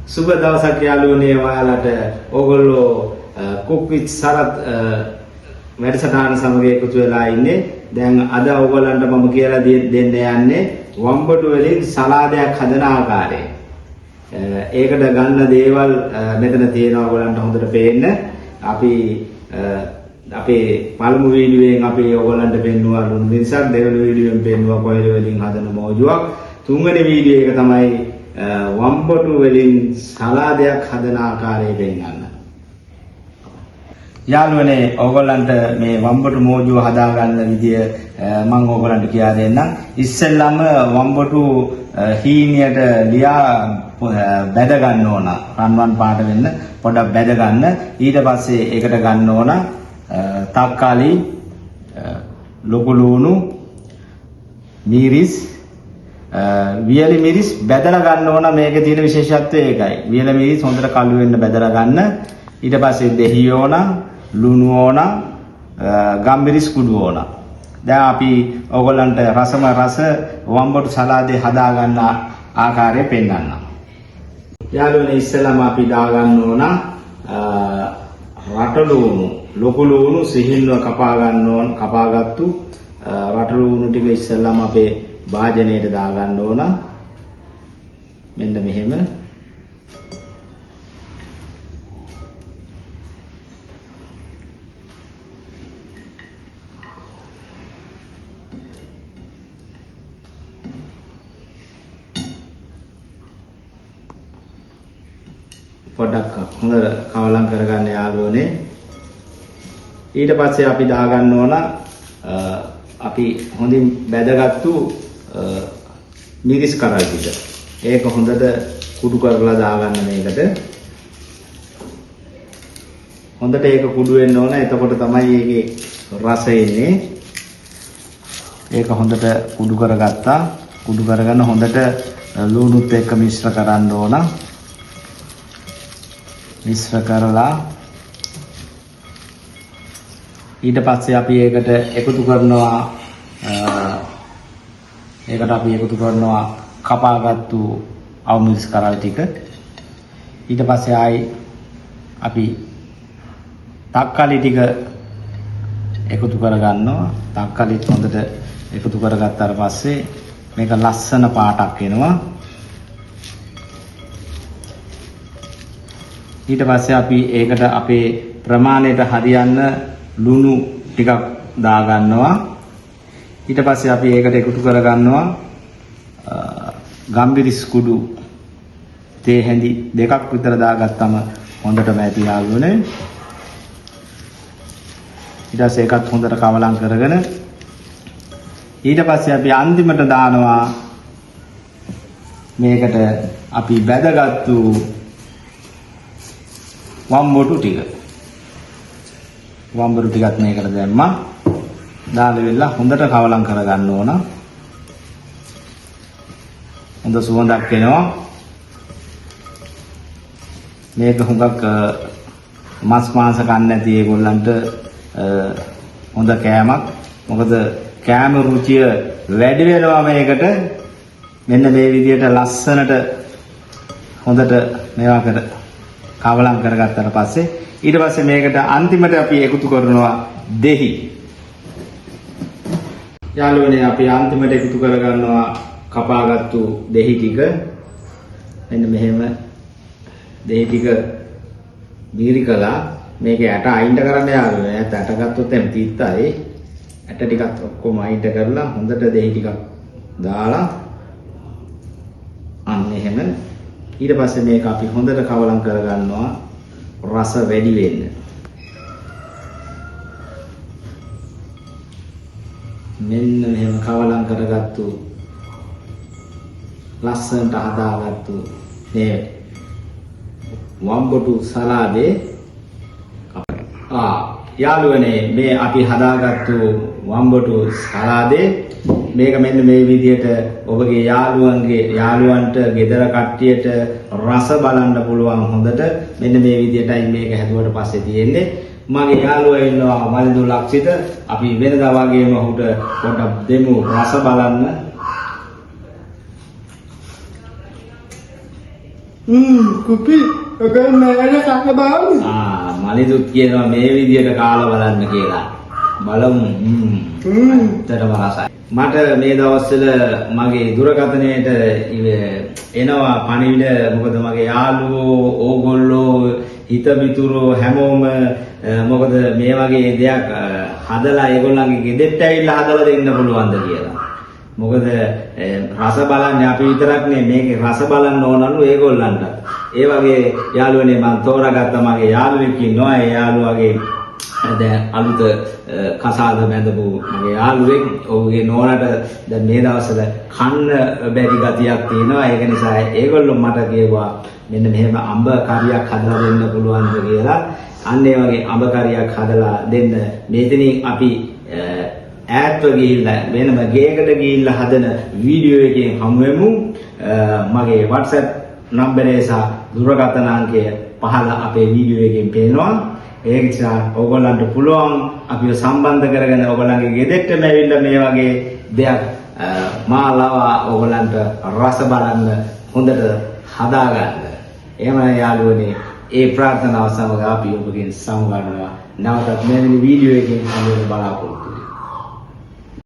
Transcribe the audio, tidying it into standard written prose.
සුබ දවසක් යාළුවනේ ඔයාලට. ඕගොල්ලෝ කුක් විත් සරත් වැඩසටහන සමග එකතු වෙලා ඉන්නේ. දැන් අද ඕගොල්ලන්ට මම කියලා දෙන්න යන්නේ වම්බටු වලින් සලාදයක් හදන ආකාරය. ඒකට ගන්න දේවල් මෙතන තියෙනවා ඕගොල්ලන්ට හොඳට පේන්න. අපි අපේ පළමු වීඩියෝවෙන් අපි ඕගොල්ලන්ට පෙන්නුවා ලුණු මිරිසක්, දෙවෙනි වීඩියෝවෙන් පෙන්නුවා කොහෙල වලින් හදන මෝජුවක්, තුන්වෙනි වීඩියෝ එක තමයි වම්බටු වලින් සලාදයක් හදන ආකාරය පෙන්වන්න. යාළුවනේ, ඕගොල්ලන්ට මේ වම්බටු මෝජුව හදාගන්න විදිය මම ඕගොල්ලන්ට කියා දෙන්නම්. ඉස්සෙල්ලාම වම්බටු හීනියට ලියා බැද ගන්න ඕන. රන්වන් පාට වෙන්න පොඩක් බැද ගන්න. ඊට පස්සේ ඒකට ගන්න ඕන තක්කාලි, ලොකු ලුණු, මිරිස්, වියලි මිරිස් බැදලා ගන්න ඕන. මේකේ තියෙන විශේෂත්වය ඒකයි. වියලි මිරිස් හොඳට කළු වෙන්න බැදලා ගන්න. ඊට පස්සේ දෙහි ඕන, ලුණු ඕන, ගම්මිරිස් කුඩු ඕන. දැන් අපි ඕගොල්ලන්ට රසම රස වම්බටු සලාදේ හදා ගන්න ආකාරය පෙන්වන්නම්. යාළුවනේ, ඉස්සෙල්ලාම අපි දාගන්න ඕන රටලුණු, ලොකු ලුණු සිහින්ව කපා ගන්න ඕන. කපාගත්තු රටලුණු ටික ඉස්සෙල්ලාම අපේ භාජනයට දාගන්න ඕන. මෙන්න මෙහෙම. පොඩ්ඩක් හොඳට කවලම් කරගන්න යාළුවනේ. ඊට පස්සේ අපි දාගන්න ඕන අපි හොඳින් බැදගත්තු මිරිස් කරල් ටික. ඒක හොඳට කුඩු කරලා දාගන්න මේකට. හොඳට ඒක කුඩු වෙන්න ඕන. එතකොට තමයි ඒකේ රස එන්නේ. ඒක හොඳට කුඩු කරගත්තා. කුඩු කරගෙන හොඳට ලුණුත් එක්ක මිශ්‍ර කරන්න ඕන. මිශ්‍ර කරලා ඊට පස්සේ අපි ඒකට එකතු කරනවා ඒකට අපි එකතු කරනවා කපාගත්තු අවමිරිස් කරල් ටික. ඊට පස්සේ ආයි අපි තක්කාලි ටික එකතු කරගන්නවා. තක්කාලිත් හොඳට එකතු කරගත්තාට පස්සේ මේක ලස්සන පාටක් එනවා. ඊට පස්සේ අපි ඒකට අපේ ප්‍රමාණයට හරියන්න ලුණු ටිකක් දාගන්නවා. ඊට පස්සේ අපි ඒකට එකතු කරගන්නවා ගම්මිරිස් කුඩු තේ හැඳි දෙකක් විතර දාගත්තම හොඳටම ඇති යාළුවනේ. ඊට පස්සේ ඒකත් හොඳට කවලම් කරගෙන ඊට පස්සේ අපි අන්තිමට දානවා මේකට අපි බැදගත්තු වම්බටු ටික. වම්බටු ටිකත් මේකට දැම්මා. දාලා වෙලා හොඳට කවලම් කරගන්න ඕන. හොඳ සුවඳක් එනවා. මේක හුඟක් මස් මාංශ කන්නේ නැති ඒගොල්ලන්ට හොඳ කෑමක්. මොකද කෑම රුචිය වැඩි වෙනවා මේකට. මෙන්න මේ විදිහට ලස්සනට හොඳට මේවා කර කවලම් කරගත්තට පස්සේ ඊට පස්සේ මේකට අන්තිමට අපි එකතු කරනවා දෙහි. යාළුවනේ, අපි අන්තිමට එකතු කරගන්නවා කපාගත්තු දෙහි ටික. මෙන්න මෙහෙම දෙහි ටික මීරි කළා. මේකේ ඇට අයින් කරන්න යාළුවනේ. ඈත ඇට ගත්තොත් එහෙම තිත්තයි. ඇට ටිකත් ඔක්කොම අයින් කරලා හොඳට දෙහි ටිකක් දාලා අන්න එහෙම. ඊට පස්සේ මේක අපි හොඳට කවලම් කරගන්නවා රස වැඩි වෙන්න. මෙන්න මෙහෙම කවලම් කරගත්තු ලස්සනට හදාගත්තු මේ වම්බටු සලාදේ. යාළුවනේ, මේ අපි හදාගත්තු වම්බටු සලාදේ මේක මෙන්න මේ විදිහට ඔබගේ යාළුවන්ට ගෙදර කට්ටියට රස බලන්න පුළුවන් හොඳට. මෙන්න මේ විදිහටයි මේක හැදුවට පස්සේ තියෙන්නේ. මගේ යාළුවා ඉන්නවා මලිඳු ලක්ෂිත. අපි වෙනදා වගේම ඔහුට පොඩ්ඩක් දෙමු රස බලන්න. කුපි ඔක මෑර කාලා බලන්න. ආ, මලිදුත් කියනවා මේ විදියට කාලා බලන්න කියලා. බලමු. ඇත්තටම රසයි. මට මේ දවස්වල මගේ දුරකථනයට එනවා පණිවිඩ. මොකද මගේ යාළුවෝ, ඕගොල්ලෝ, හිතමිතුරෝ හැමෝම මොකද මේ වගේ දෙයක් හදලා ඒගොල්ලන්ගේ ගෙදරට ඇවිල්ලා හදලා දෙන්න පුළුවන්ද කියලා. මොකද රස බලන්නේ අපි විතරක් නෙමෙයි, මේකේ රස බලන්න ඕනලු ඒගොල්ලන්ටත්. ඒ වගේ යාළුවනේ, මං තෝරාගත්ත මගේ යාළුවෙක් ඉන්නවා. ඒ යාළුවාගේ දැන් අලුත කසාද බැඳපු මගේ යාළුවෙක්, ඔහුගේ නෝනට දැන් මේ දවස්වල කන්න බැරි ගතියක් තියෙනවා. ඒක නිසා ඒගොල්ලෝ මට කිව්වා මෙන්න මෙහෙම අඹ කරියක් හදලා දෙන්න පුළුවන්ද කියලා. අන්න ඒ වගේ අඹ කරියක් හදලා දෙන්න මෙතනින් අපි ඈත්ව ගිහිල්ලා වෙනම ගේකට ගිහිල්ලා හදන වීඩියෝ එකෙන් හමු වෙමු. මගේ WhatsApp නම්බරය සහ දුරකථන අංකය පහළ අපේ වීඩියෝ එකෙන් පේනවා. ඒ නිසා ඕගොල්ලන්ට පුළුවන් අපිව සම්බන්ධ කරගෙන ඕගොල්ලන්ගේ ගෙදරටම ඇවිල්ලා මේ වගේ දෙයක් මා ලවා ඕගොල්ලන්ට රස බලන්න හොඳට හදාගන්න. එහෙමනම් යාළුවනේ, ඒ ප්‍රාර්ථනාව සමග අපි ඔබගෙන් සමුගන්නවා. නැවතත් මෙවැනි වීඩියෝ එකකින් හමු වෙන බලාපොරොත්තු